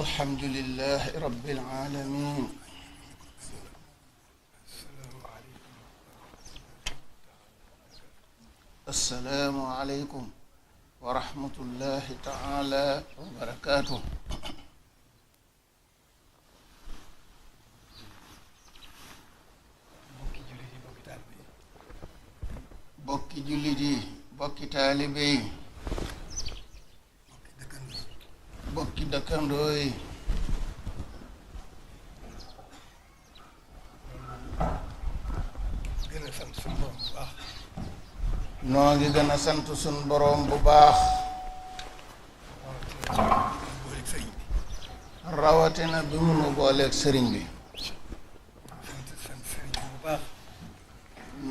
الحمد لله رب العالمين السلام عليكم ورحمة الله تعالى وبركاته bokki jullit yi bokki taalibe yi bokki dëkkandoo yi gën a sant suñu borom bu baax. noo ngi gën a sant suñ boroom bu baax rawatina bi mu nu booleeg sëriñ bi sant sëriñ bi bu baax.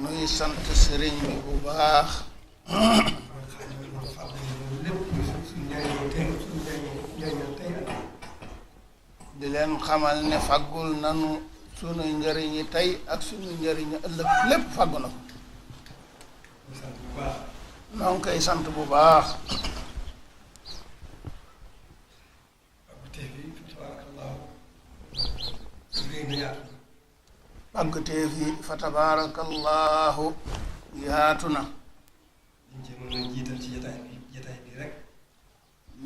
nuy sant sëriñ bi bu baax di leen xamal ne faggul nanu sunu njëriñi tey ak sunu njëriñi ëllëg lépp faggu na ko noo ngi koy sant bu baax pàggteef yi fa tabaarakallaahu yaatu na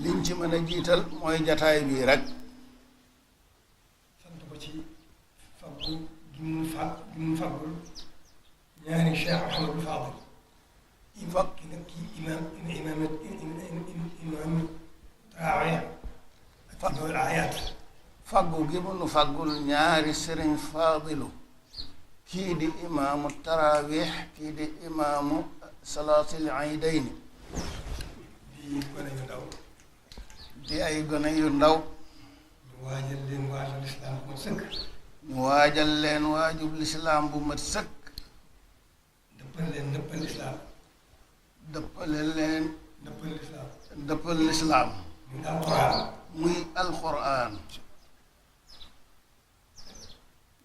liñ ci mën a jiital mooy jataay bii rek sant ko ci faggu gi mu faggul ñaari Cheikh Mouhamadou Fadil ki nag kii imaam taawee ak loolu ayaat faggu gi mu nu faggul ñaari sëriñ Faadilu kii di imaamu tarawih kii di imaamu salaatil aydayni di gone yu ndaw di ay gone yu ndaw ñu waajal leen waajal lislaam bu mat sëkk ñu waajal leen waajub lislaam bu mat sëkk dëppal leen dëppal lislaam dëppale leen dëppal lislaam dëppal lislaam muy alquran muy alquran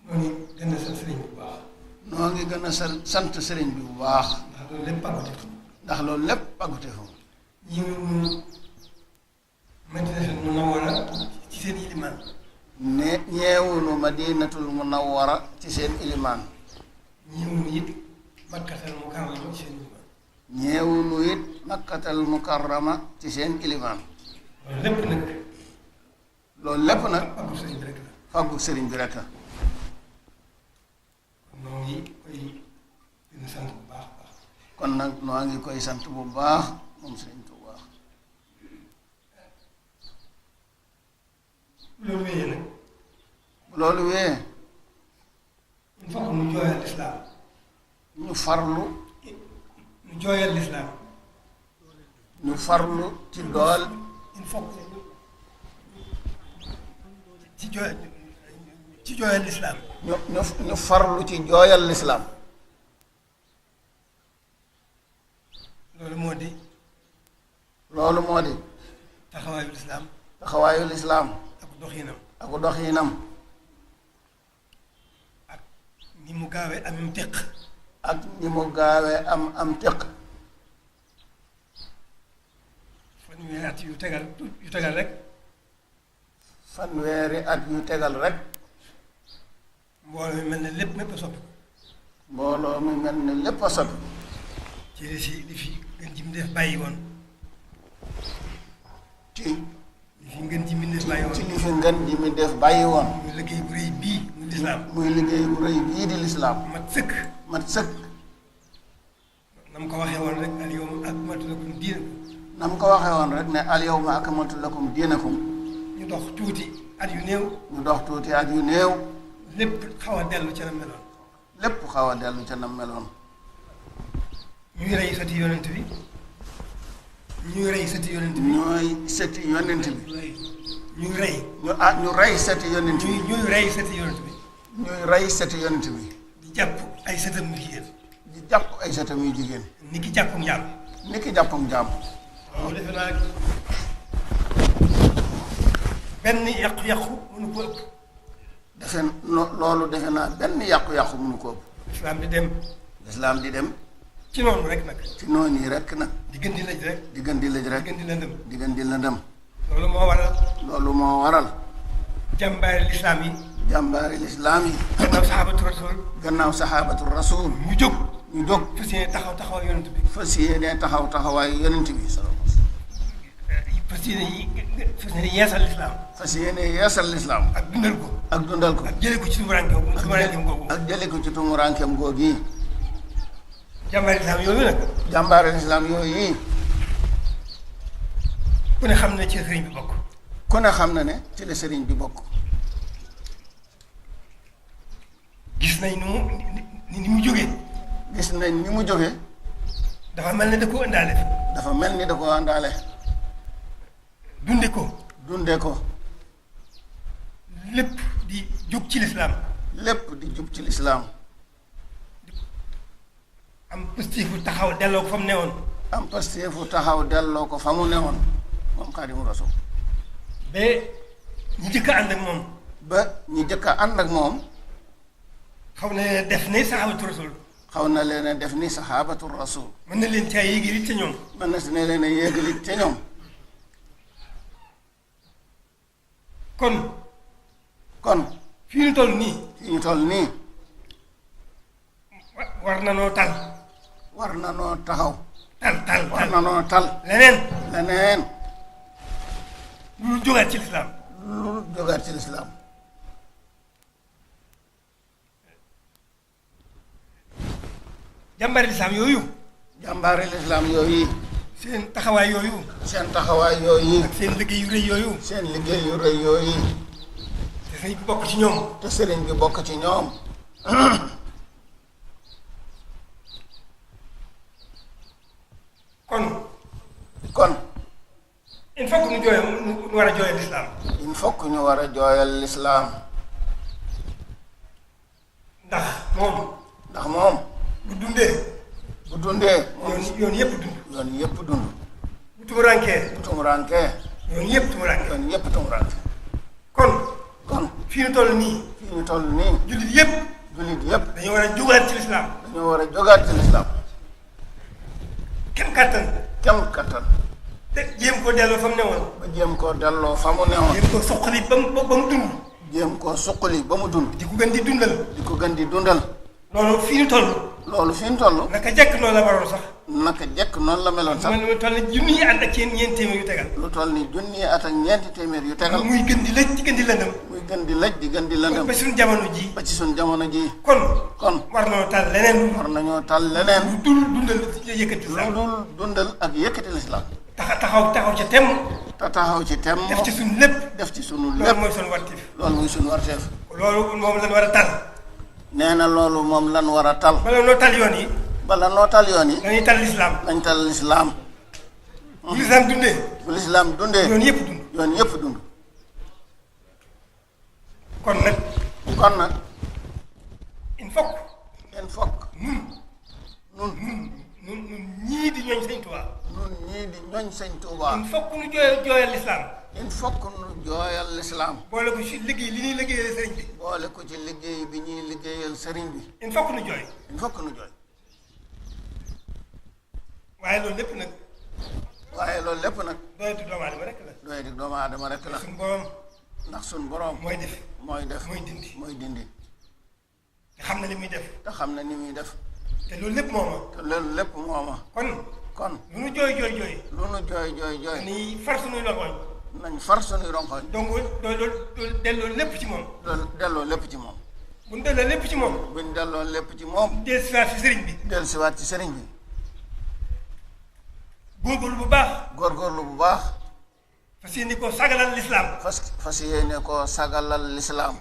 noonu gën a sant sëriñ bu baax noo ngi gën a sant sëriñ bi bu baax ndax loolu lépp pàggute ndax loolu lépp pàggute fa ñi ñu Madinatul Munawwara ci seen ilimaan ne ñeewunu madinatul munawwara ci seen ilimaan ñëwunu it Makkatal Mukarrama ci seen ilimaan ñeewunu it makkatal mukarrama ci seen ilimaan loolu lépp nag loolu lépp nag pàggu sëriñ bi rek la fàggu sëriñ bi rek noo ngi koy gën a sant bu baax a baax kon nag noo ngi koy sant bu baax moom sëriñ Tuubaa loolu wéyee nag bu loolu wee il faut que ñu jooyal lislaam ñu farlu ñu jooyal lislaam ñu farlu ci dool il faut que ci jooyal lislaam ñu farlu ci jooyal lislaam loolu moo di loolu moo di taxawaayu lislaam taxawaayu lislaam ak doxinam ak doxinam ak ni mu gaawee amim téq ak ni mu gaawee am téq fanweeri at yu tegal rek fanweeri at yu tegal rek mbooloo mi mel ne lépp mépp a soppi mbooloo mi mel ne lépp a soppi ci li fi gën ji mu def bàyyi woon ci li fi ngeen ji mu def bàyyi woon ci li fi ngeen ji mi def bàyyi woon muy liggéey bu rëy bii muy lislaam muy liggéey bu rëy bii di lislaam mat sëkk mat sëkk na mu ko waxee woon rek al yawma akmaltu lakum diinakum na mu ko waxee woon rek ne al yawma akmaltu lakum diinakum ñu dox tuuti at yu néew ñu dox tuuti at yu néew lépp xaw a dellu ca na meloon lépp xaw a dellu ca nam meloon ñuy rey sëti yonent bi ñuy rey sëti yonent bi ñooy seti yonent bi ñuy rey ñu rey seti yonent bi ñuy rey sëti yonent bi ñuy rey seti yonent bi di jàpp ay sëtam yu jigéen di jàpp ay setam yu jigéen ni ki jàppum njàmm ni ki jàppam jàmm loolu defe naa benn yàqu-yàqu mënu ko ëpp loolu defe naa benn yàqu-yàqu mënu ko ëpp islaam di dem lislaam di dem ci noonu rek nag ci noonu yi rek nag di gën di lëj rek di gën di lëj rek di gën di lëndëm di gën di lëndëm loolu moo waral loolu moo waral jàmbaari lislaam yi. jàmbaari lislaam yi. gannaaw saxaabatu rasul. gannaaw saxaabatu rasul. ñu jóg. ñu jóg. fas yéene taxawaay yonent bi. fas yéene taxawaayu yonent bi. fas yéene yeesal lislaam. fas yéene yeesal lislaam. ak dundal ko. ak dundal ko. ak jëlee ko ci tumuraankeem googu. ak jëlee ko ci tumuraankeem googu yi. jàmbaari lislaam yooyu nag. jàmbaari lislaam yooyu yi. ku ne xam na ci la sëriñ bi bokk. ku ne xam na ne ci la sëriñ bi bokk. gis nañ ni mu jógee. gis nañ ni mu jógee. dafa mel ni da koo ëndaale. dafa mel ni da koo àndaale. dunde ko. dunde ko. lépp di jóg ci lislaam. lépp di jub ci lislaam. am pasteefu taxaw delloo ko fa mu newoon. am pasteefu taxaw delloo ko fa mu newoon moom Xaadimu Rasuul. ba ñi jëkk a ànd ak moom. ba ñi jëkk a ànd ak moom. xaw na leen def ni saxaabatu rasul. xaw na leen a def ni saxaabatu rasul. mën na leen caa yéegalit ca ñoom. mën na si ne leen a yéegalit ca ñoom. kon. fii ñu toll nii. fii ñu toll nii. war na noo tal. war na noo taxaw. war na noo tal. leneen. lu jógaat ci lislaam. lu jógaat ci lislaam. jàmbaari lislaam yooyu. jàmbaari lislaam yooyu. seen taxawaay yooyu. seen taxawaay yooyu. ak seen liggéey yu rëy yooyu. seen liggéey yu rëy yooyu. te sëriñ bi bokk ci ñoom. te sëriñ bi bokk ci ñoom. kon. il faut que ñu war a jooyal lislaam. il faut que ñu war a jooyal lislaam. ndax moom. bu dundee. yoon yëpp dund. yoon yëpp dund. bu tumuraankee. yoon yëpp tumuraanke. kon. fii ñu toll nii. jullit yëpp. dañoo war a jógaat ci lislaam. kem kattan. te jéem koo delloo fa mu newoon. jéem koo dund. jéem koo suqali ba mu dund. di ko gën di dundal. loolu fii ñu toll. naka jekk noonu la waroon sax. naka jekk noonu la meloon sax. lu toll ni junniy at ak ñeenti téeméer yu tegal. lu toll ni junniy at ak ñeenti téeméer yu tegal. muy gën di lëj di gën di lëndëm. di gën di lëndëm. ba ci suñu jamono ji. kon. war nañoo tal leneen. lu dul dundal ak yëkkati lislaam. taxaw ca tem. taxaw ci tem. def ci suñu lépp. loolu mooy suñu warteef. loolu moom lañ war a tal. nee na loolu moom lan war a tal. bala noo tal yoon yi. dañuy tal lislaam. dañ tal lislaam. bu lislaam dundee. yoon yëpp dund. kon nag. il faut nun ñii di ñooñ sëñ Tuubaa. il faut que nu jooyal lislaam. il faut que nu jooyal lislaam. boole ko ci liggéey li ñuy liggéeyal sëriñ bi. boole ko ci liggéey bi ñuy liggéeyal sëriñ bi. il faut que nu jooy. waaye loolu lépp nag. doyati doomu aadama rek la. suñu borom. ndax suñu borom. mooy def. mooy dindi. te xam na li muy def. te loolu lépp mooma. kon. lu nu jooy. nañu far suñuy loxoñ. donc loolu delloo lépp ci moom. bu ñu delloo lépp ci moom. dellusiwaat ci sëriñ bi. góorgóorlu bu baax. fas yéene koo sagalal lislaam. fas yéene koo sagalal lislaam.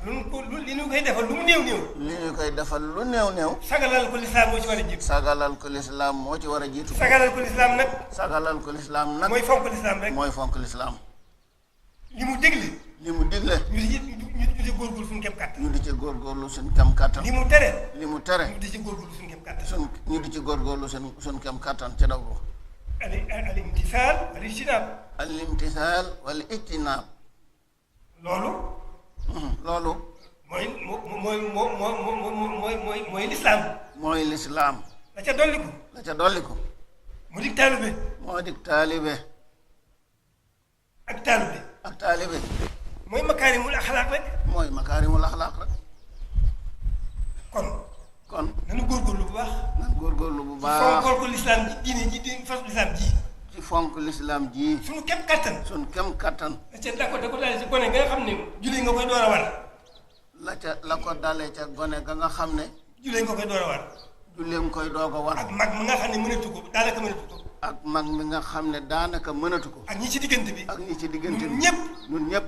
li ñu koy defal lu néew. sagalal ko lislaam moo ci war a jiitu. sagalal ko lislaam moo ci war a jiitu. sagalal ko lislaam nag. mooy fonk lislaam. li mu digle. ñu di góorgóorlu suñu kem kàttan. li mu tere. ñu di ci góorgóorlu suñu kem kàttan. ñu di ci góorgóorlu suñu kem kàttan ca daw ko. al imtisaal wal ijtinaab. loolu. mooy lislaam. mooy lislaam. la ca dolliku. mu dig taalibe. ak taalibe. mooy makaarimul axlaaq rek. mooy makaarimul axlaaq rek. kon. nanu góorgóorlu bu baax. nanu góorgóorlu bu baax. fonk lislaam ji diine ji di fas lislaam ji. ci fonk lislaam ji. suñu kem kattan. suñu kem kattan. da ko dalee ci gone nga xam ne julli nga koy door a war. la ko dalee ca gone ga nga xam ne. julli nga koy door a war. julli nga koy doog a war. ak mag mi nga xam ne mënatu ko daanaka mënatu ko. ak mag mi nga xam ne daanaka mënatu ko. ak ñi ci diggante bi. ak ñi ci diggante bi ñun ñëpp.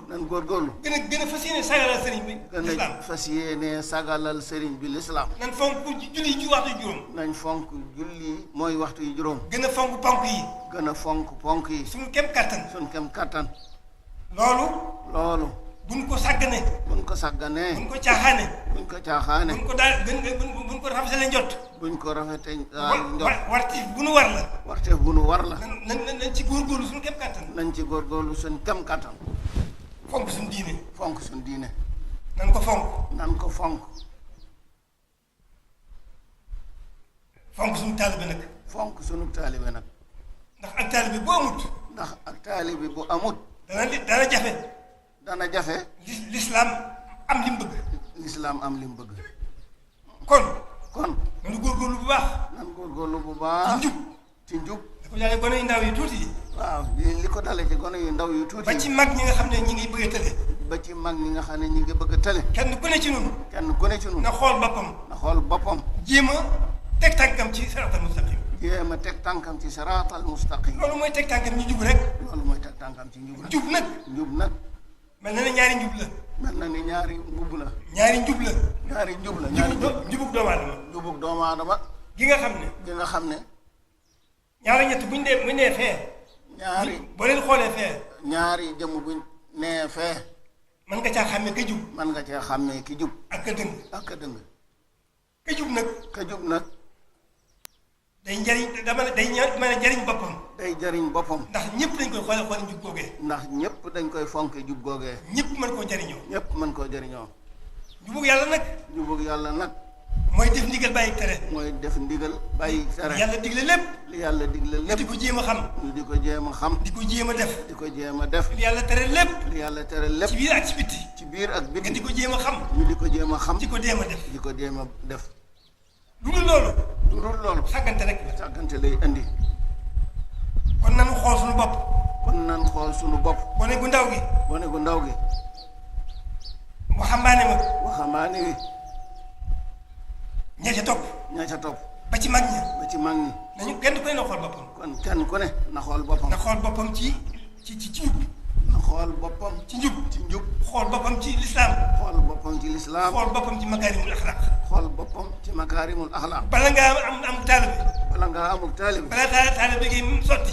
nañu góorgóorlu. gën a fas yéene sagalal sëriñ bi. gën a fas yéene sagalal sëriñ bi lislaam. nañ fonk julli ji waxtu yu juróom. nañ fonk julli mooy waxtu yu juróom. gën a fonk ponk yi. gën a fonk ponk yi. suñu kem kattan. suñu kem kattan. loolu. buñ ko sàgganee. buñ ko caaxaane. buñ ko daal buñ ko rafetalee njot. buñ ko rafetee njot. warteef bu nu war la. warteef bu nu war la. nañ ci góorgóorlu suñu kem kattan. nañ ci góorgóorlu suñu kem kattan. fonk suñu diine. fonk suñu diine. nan ko fonk. fonk suñu taalibe nag. fonk suñu taalibe nag. ndax ak taalibe bu amut. dana jafe. dana jafe. lislaam am li mu bëgg. lislaam am li mu bëgg. kon. nanu góorgóorlu bu baax. ci njub. li ko dalee gone yu ndaw yu tuuti yi. waaw li ko dalee ci gone yu ndaw yu tuuti yi. ba ci mag ñi nga xam ne ñi ngi bëgg a tële. ba ci mag ñi nga xam ne ñi ngi bëgg a tële. kenn ku ne ci nun. na xool boppam. jéem a teg tànkam ci siraatal mustaqim. loolu mooy teg tànkam ci njub rek. njub nag. mel na ne ñaari njub la. ñaari njubug doomu aadama. njubug doomu aadama. gi nga xam ne. ñaari ñett buñ nee fee. boo leen xoolee fee. ñaari jëmm buñ nee fee. mën nga caa xàmmee ka jub. ak ka dëng. ka jub nag. day mën a jariñ boppam. day jariñ boppam. ndax ñëpp dañ koy xoole njub googee. ndax ñëpp dañ koy fonk jub googee. ñëpp mën koo jariñoo. njubug yàlla nag. mooy def ndigal bàyyi tere. li yàlla digle lépp. di ko jéem a xam. di ko jéem a def. li yàlla tere lépp. ci biir ak ci biti. nga di ko jéem a xam. ñu di ko jéem a xam. di ko jéem a def. du dul loolu. sàggante rek la. sàggante lay indi. kon nan xool suñu bopp. gone gu ndaw gi. waxambaane wi. ña ca topp. ba ci mag ñi. nañu kenn ku ne na xool boppam. kon kenn ku ne na xool boppam. na xool boppam ci njub. na xool boppam ci njub. xool boppam ci lislaam. xool boppam ci makaarimul axlaaq. bala ngaa am taalibe. balaa taalibe gi sotti.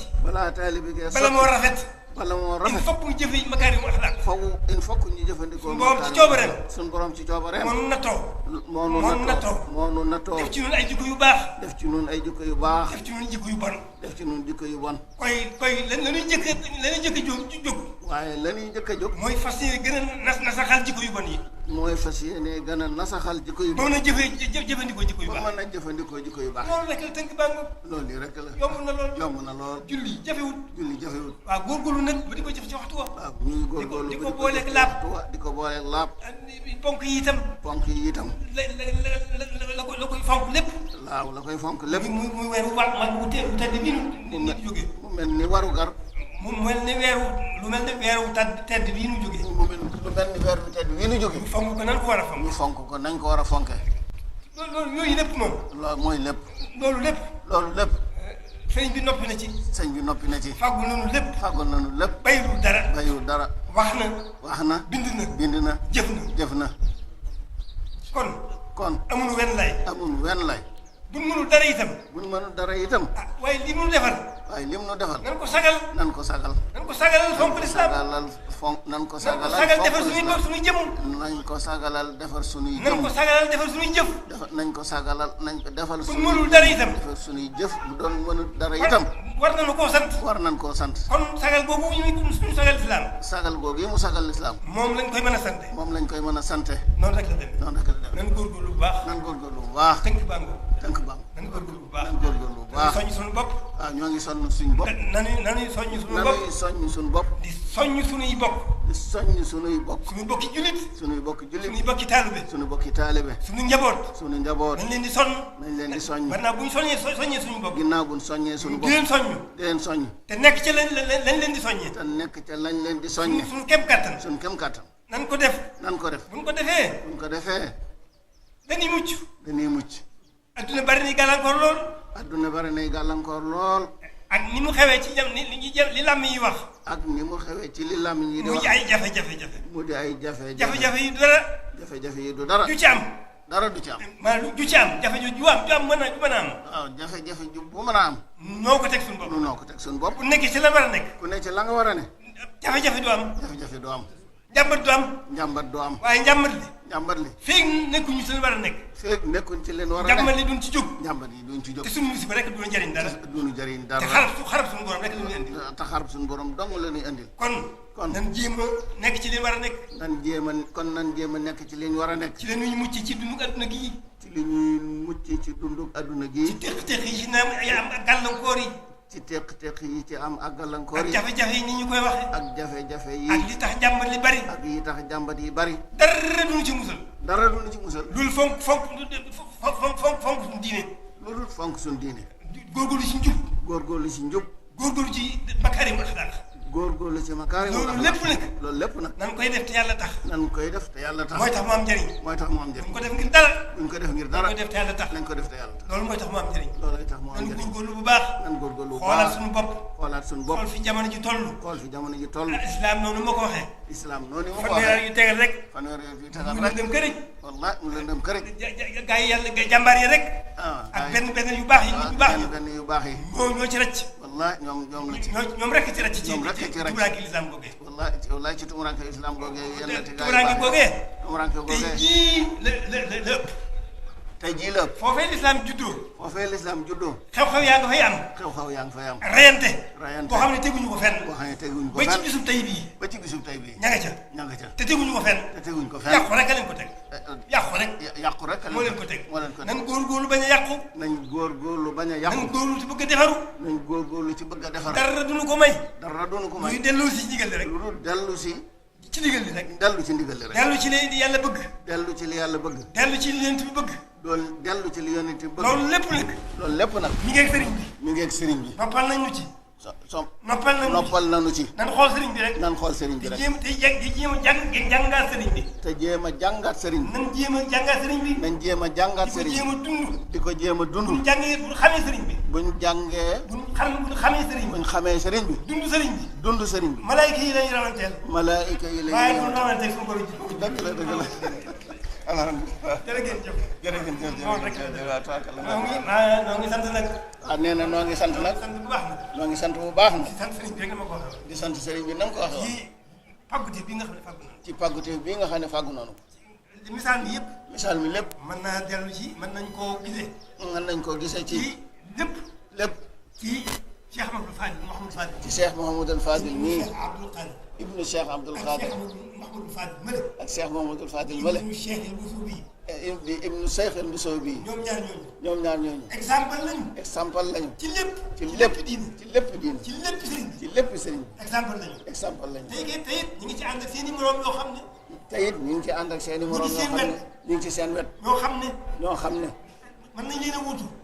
bala moo rafet. il faut que ñu jëfe makaarimul axlaaq. il faut que ñu jëfandikoo. suñu borom ci coobareem. moo nu nattoo. def ci ñun ay jikko yu baax. def ci ñun jikko yu bon. koy la ñuy jëkk a jóg. waaye la ñuy jëkk a jóg. mooy fas yéene gën a nasaxal jikko yu bon yi. mooy fas yéene gën a nasaxal jikko yu bon. ba mën a jëfandikoo jikko yu baax. loolu rek la tënk bàngo. loolu rek la. yomb na lool. julli jafewut. waaw góorgóorlu nag ba di ko jëf ci waxtu wa. waaw ñuy góorgóorlu di ko booleeg laab. ponk yi itam. la koy fonk lépp. waaw la koy fonk lépp. muy weeru mag bu tedd bii nu jógee. mu mel ni waru gar. lu mel ni weeru tedd bii nu jógee. ñu fonk ko nañ ko war a fonk. ñu fonk ko nañ ko war a fonke. loolu yooyu lépp moom. loolu mooy lépp. loolu lépp. sëñ bi noppi na ci. fàggul nañu lépp. bayiwul dara. wax na. bind na. jëf na. kon. amul wenn lay. buñ mënul dara itam. waaye li mu defal. nan ko sagal. fonk lislaam. nan ko sagalal defar suñuy jëm. nañ ko sagalal defar suñuy jëf. nañ ko defal suñuy buñ mënul dara itam. defar suñuy jëf bu doon mënul dara itam. war nañu koo sant. kon sagal boobu suñu sagal lislaam. sagal googu mu sagal lislaam. moom lañ koy mën a sante. noonu rek la demee. nan góorgóorlu bu baax. tënk baa nan góorgóorlu bu baax. baax soññ suñu bopp. waaw ñoo ngi sonn suñu bopp. nanuy soññ suñu bopp. nanuy soññ suñu bopp. di soññ suñuy bokk. di soññ suñuy bokk. suñu bokki jullit. suñuy bokki jullit. suñuy bokki taalibe. suñu bokki taalibe. suñu njaboot. suñu njaboot. nañ leen di sonn. nañ leen di soññ. gannaaw bu ñu soññee suñu bopp. ginnaaw bu ñu soññee suñu bopp. di leen soññ. di leen soññ. te nekk ca lañ leen di soññee. te nekk ca lañ leen di soññee. suñu kem kattan. suñu kem kattan. nan ko def. nan ko def. bu ñu ko defee. bu ñu ko defee. dañuy mucc. dañuy mucc. adduna bari na gàllankoor lool. adduna bari nay gàllankoor lool. ak ni mu xewee ci jam li làmm yi wax. ak ni mu xewee ci li làmm yi di wax. mu di ay jafe-jafe. mu di ay jafe-jafe. jafe-jafe yi du dara. jafe-jafe yi du dara. du ci am. dara du ci am. maanaam du ci am jafe ju am mën a am. waaw jafe-jafe ju bu mën a am. noo ko teg suñu bopp. noo ko teg suñu bopp. ku nekk ci la war a nekk. ku nekk ci la nga war a ne. jafe-jafe du am. jafe-jafe du am. njàmbat du am. njàmbat du am. waaye njàmbat li. njàmbat li. feeg nekkuñu ci leen war a nekk. feeg nekkuñ ci leen war a nekk. njàmbat li duñ ci jóg. njàmbat yi duñ ci jóg. te suñu musiba rek duñu jëriñ dara. duñu jëriñ dara. te xarab suñu borom rek la ñuy indi. te xarab suñu borom dong la ñuy indil. kon nan jéem a nekk ci leen war a nekk. nan jéem a nekk ci liñ war a nekk. ci la ñuy mucc ci dundu adduna gii. ci li ñuy mucc ci dundu adduna gii. ci teq-teq yi ci naam ay am ak gàllankoor yi. ci teq-teq yi ci am ak gàllankoor yi. ak jafe-jafe yi ni ñu koy waxee. ak jafe-jafe yi. ak li tax jàmbat li bari. ak yi tax jàmbat yi bari. dara duñu ci musal. dara duñu ci musal. loolu fonk suñu diine. loolu fonk suñu diine. góorgóorlu ci njub. góorgóorlu ci njub. góorgóorlu ci makaarim axlaaq. góorgóorlu ci makaarim axlaaq. loolu lépp nag. nan koy def te yàlla tax. mooy tax mu am njëriñ. buñ ko def ngir dara. buñ ko def ngir dara. nañ ko def te yàlla tax. loolu mooy tax mu am njëriñ. loolay tax mu am njëriñ. nan góorgóorlu bu baax. xoolaat suñu bopp. xool fi jamono ji toll. islam noonu ma ko waxee. islam noonu ma ko waxee. fanweer yu tegal rek. mu lëndëm këriñ. wallaay mu lëndëm këriñ. gaa yi yàlla jàmbaar yi rek. ak benn yu baax yi. benn yu baax yi. ñoo ci rëcc. wallaay ñoom rek ci rëcc. ñoom rek ci rëcc tumuraanke islam googee. wallaay ci tumuraanke islam googee. tumuraanke googee. tey jii la ëpp. tey jii la ëpp. foofee lislaam juddoo. xew-xew yaa nga fay am. rayante. boo xam ne teguñu ko fenn. ba ci bisub tey bii. ña nga ca. te teguñu ko fenn. yàqu rek lañ ko teg. yàqu rek moo leen ko teg. nan góorgóorlu bañ a yàqu. nan góorgóorlu ci bëgg a defaru. dara duñu ko may. muy dellu si ndigal li rek. ci ndigal li rek. dellu ci ndigal li rek. dellu ci li yàlla bëgg. dellu ci li yàlla bëgg. dellu ci li yonent bi bëgg. dellu ci li yonent bi bëgg. loolu lépp nag. mi ngi ak sëriñ bi. noppal nañu ci. noppal nañu ci. nan xool sëriñ bi rek. di jéem a jàngaat sëriñ bi. te jéem a jàngaat sëriñ bi. nañ jéem a jàngaat sëriñ bi. di ko jéem a dund. buñ xamee sëriñ bi. buñ xamee sëriñ bi. dund sëriñ bi. malaayika yi lañuy rawanteel. waaye duñ rawanteel suñu borom ji. dëgg la. alhamdulilah. jërëjëf. noo ngi sant nag. nee na noo ngi sant nag. noo ngi sant bu baax na. di sant sëriñ bi na ma ko waxee. ci pàggute bi nga xam ne fàggu nañu. misaal mi lépp. mën naa dellu ci mën nañ koo gisee. ci lépp. ci Cheikh Mouhamadou Fadil. ci Cheikh Mouhamadou Fadil nii. ibnu Cheikh Abdoul Khadir. ak Cheikh Mouhamadou Fadil Male. ibnu Cheikh El Boussoubi. ibnu Cheikh El Boussoubi. ñoom ñaar ñooñu. exemple lañu. ci lépp diine. ci lépp sëriñ. exemple lañu. te it ñu ngi ci ànd ak seen i moroom yoo xam ne. ñu ngi ci seen wet. ñoo xam ne.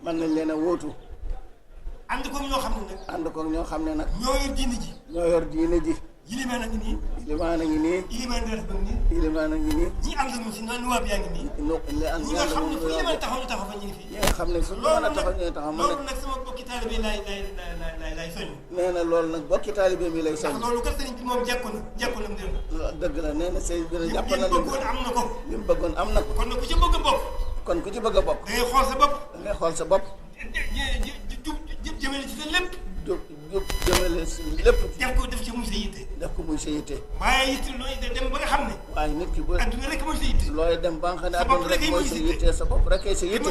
mën nañ leen a wuutu. ànd koog ñoo xam ne nag. ñoo yor diine ji. Ilimaan a ngi nii. Ilimaan a ngi nii. ñi ànd ak si nuwaab yaa ngi nii. ñi nga xam ne fu ñu mën a taxaw ñu taxaw fa ñu ngi fi. ñi nga xam ne fu ñu mën a taxaw ñu taxaw. loolu nag sama bokki taalibe lay soññ. nee na loolu nag bokki taalibe mi lay soññ. ndax loolu kat sëriñ bi moom jekku na mu dem. dëgg la nee na sëriñ bi la jàpp na li mu bëggoon am na ko. kon nag ku ci bëgg a bokk. da ngay xool sa bopp. jëmale ci sa lépp. jëmale si lépp. def ci muy sa yitte. def ko muy sa yitte. waaye yitte looy dem ba nga xam ne. waaye nit ki bu adduna rek mooy sa yitte. looy dem ba nga xam ne adduna rek mooy sa yitte sa bopp rek sa yitte.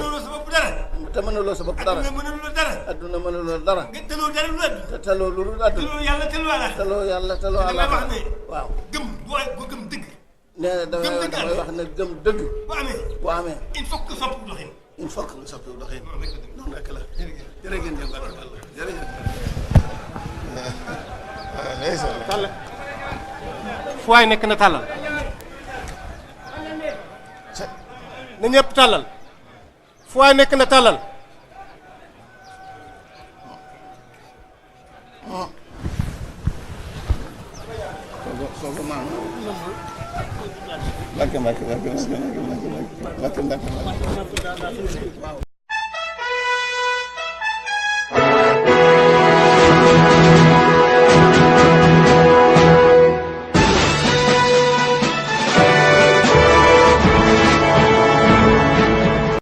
te mënuloo sa bopp dara. adduna mënuloo dara. te taloo dara lu adduna. te taloo lu dul adduna. taloo yàlla taloo àlla. waaw. boo gëm dëgg. nee na damay wax ne gëm dëgg. bu amee. bu amee. il faut que sopp doxin. il faut que nga soppi doxin noonu rek la jërë ngeen jëf jërëjëf tàllal fu waay nekk na tàllal na ñëpp tàllal fu waay nekk na tàllal soogu maam Mbàkke